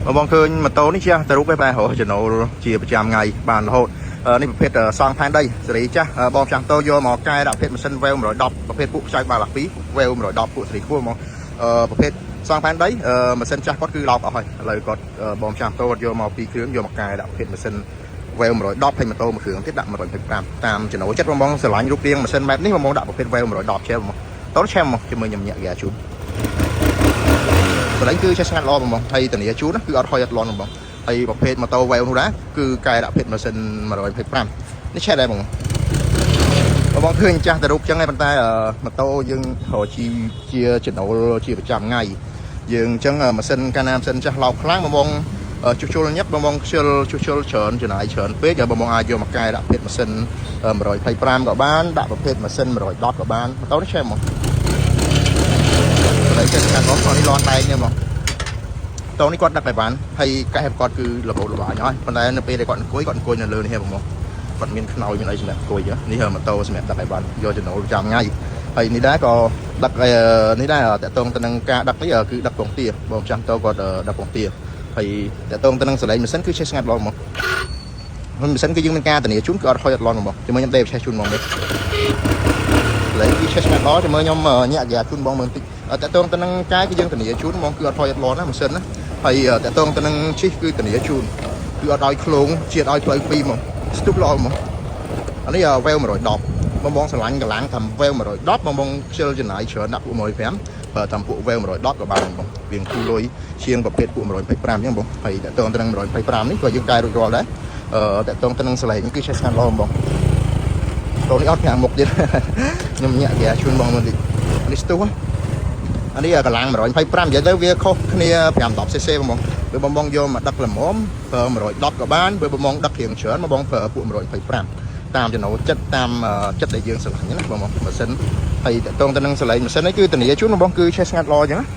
បងបងឃើញម៉ូតូនេះជះទៅរូបឯបែររកចំណូលជាប្រចាំថ្ងៃបានរហូតនេះប្រភេទសង់ផែនដីសេរីចាស់បងចាំតោយកមកកែដាក់ប្រភេទម៉ាស៊ីន Wave 110ប្រភេទពួកខ្ចៅបាល់ឡា2 Wave 110ពួកសេរីខ្ពស់ហ្មងប្រភេទសង់ផែនដីម៉ាស៊ីនចាស់គាត់គឺឡោបអស់ហើយឥឡូវគាត់បងចាំតោគាត់យកមកពីរគ្រឿងយកមកកែដាក់ប្រភេទម៉ាស៊ីន Wave 110ហើយម៉ូតូមួយគ្រឿងទៀតដាក់125តាមចំណូលចិត្តបងបងស្រឡាញ់រូបរាងម៉ាស៊ីនបែបនេះបងបងដាក់ប្រភេទ Wave 110ឆែបងតោឆែមកជាមួយខ្ញុំញាក់ហ្គាជូន ស្រឡាញ់គឺចេះស្ងាត់ល្អបងបងហើយធានាជូនណាគឺអត់ហុយអត់លន់បងបងហើយប្រភេទម៉ូតូ Wave នោះដែរគឺកែដាក់ភេទម៉ាស៊ីន125នេះឆេះដែរបងបងបងឃើញចាស់តែរូបចឹងឯងប៉ុន្តែម៉ូតូយើងរកជីជាចំណូលជាប្រចាំថ្ងៃយើងអញ្ចឹងម៉ាស៊ីនកាលណាម៉ាស៊ីនចាស់ឡោកខ្លាំងបងបងជួសជុលញឹកបងបងខ្ជិលជួសជុលច្រើនចំណាយច្រើនពេកហើយបងបងអាចយកមកកែដាក់ភេទម៉ាស៊ីន125ក៏បានដាក់ប្រភេទម៉ាស៊ីន110ក៏បានម៉ូតូនេះឆេះហ្មងតែចេះស្ងាត់បងនេះលន់ដែកនេះបង តោនេះគាត់ដឹកតែបានហើយកែគាត់គឺរបូតលបាយហើយប៉ុន្តែនៅពេលដែលគាត់អង្គុយគាត់អង្គុយនៅលើនេះបងមកគាត់មានខ្នើយមានអីសម្រាប់អង្គុយនេះម៉ូតូសម្រាប់ដឹកឲ្យបានយកចំណូលប្រចាំថ្ងៃហើយនេះដែរក៏ដឹកនេះដែរតកតងទៅនឹងការដឹកនេះគឺដឹកពងទាបងចាំតោគាត់ដឹកពងទាហើយតកតងទៅនឹងសលេងម៉ាស៊ីនគឺឆេះស្ងាត់ល្អមកម៉ាស៊ីនគឺយើងមានការធានាជូនគឺអត់ហុយអត់លន់មកជាមួយខ្ញុំដេកឆេះជូនមកនេះសលេងគឺឆេះស្ងាត់ល្អជាមួយខ្ញុំញាក់ហ្គាជូនបងមើលបន្តិចតកតងទៅនឹងកាយគឺយើងធានាជូនហ្មងគឺអត់ហុយអត់លន់ណាម៉ាស៊ីនណា ហើយតកតងទៅនឹងជីកគឺធានាជូនគឺអត់ឲ្យឃ្លោងជាតិឲ្យផ្លូវពីរហ្មងស្ទុះល្អហ្មងអានេះវែវ110បងបងស្រឡាញ់កម្លាំងតាមវែវ110បងបងខ្ជិលចំណាយច្រើនដាក់ពួក105បើតាមពួកវែវ110ក៏បានបងវាគូលុយជាងប្រភេទពួក125អញ្ចឹងបងហើយតកតងទៅនឹង125នេះក៏យើងកែរួចរាល់ដែរអឺតកតងទៅនឹងសលេងគឺឆេះស្ងាត់ល្អបងតូនេះអត់ប្រាំងមុខទៀតខ្ញុំញាក់គេជូនបងមើលតិចនេះស្ទុះអានេះកម្លាំង125និយាយទៅវាខុសគ្នា5 10 cc បងបងបើបងបងយកមកដឹកល្មមប្រើ110ក៏បានបើបងបងដឹករៀងច្រើនបងបងប្រើពួក125តាមចំណូលចិត្តតាមចិត្តដែលយើងស្រឡាញ់ណាបងបងម៉ាស៊ីនហើយតកតងទៅនឹងសលេងម៉ាស៊ីននេះគឺធានាជូនបងបងគឺឆេះស្ងាត់ល្អអញ្ចឹងណា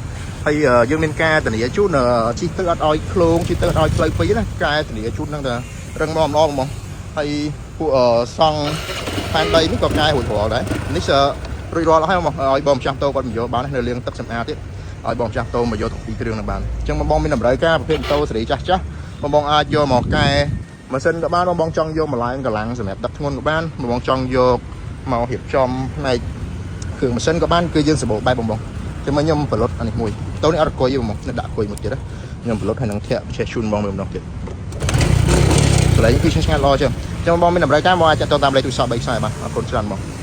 ហើយយើងមានការធានាជូនជីទឹកអត់ឲ្យឃ្លោងជីទឹកអត់ឲ្យផ្លូវពីរណាកែធានាជូនហ្នឹងតែរឹងមាំល្អបងបងហើយពួកសង់ផែនដីនេះក៏កែរួចរាល់ដែរនេះរួចរាល់ហើយមកឲ្យបងម្ចាស់តោគាត់មកយកបាននៅលាងទឹកសម្អាតទៀតឲ្យបងម្ចាស់តោមកយកទាំងពីរគ្រឿងនឹងបានអញ្ចឹងបងបងមានតម្រូវការប្រភេទម៉ូតូសេរីចាស់ចាស់បងបងអាចយកមកកែម៉ាស៊ីនក៏បានបងបងចង់យកមកឡើងកម្លាំងសម្រាប់ដឹកធ្ងន់ក៏បានបងបងចង់យកមករៀបចំផ្នែកគ្រឿងម៉ាស៊ីនក៏បានគឺយើងសម្បូរបែបបងបងតែមកខ្ញុំផលិតអានេះមួយតោនេះអត់អង្គុយទេបងបងដាក់អង្គុយមួយទៀតខ្ញុំផលិតឲ្យនឹងធាក់ឆេះជូនបងមួយម្ដងទៀតកន្លែងគឺឆ្ងាញ់ល្អចឹងអញ្ចឹងបងមានតម្រូវការបងអាចតាក់ទងតាមលេខទូរស័ព្ទ3ខ្សែបាទអរគុណច្រើនបង។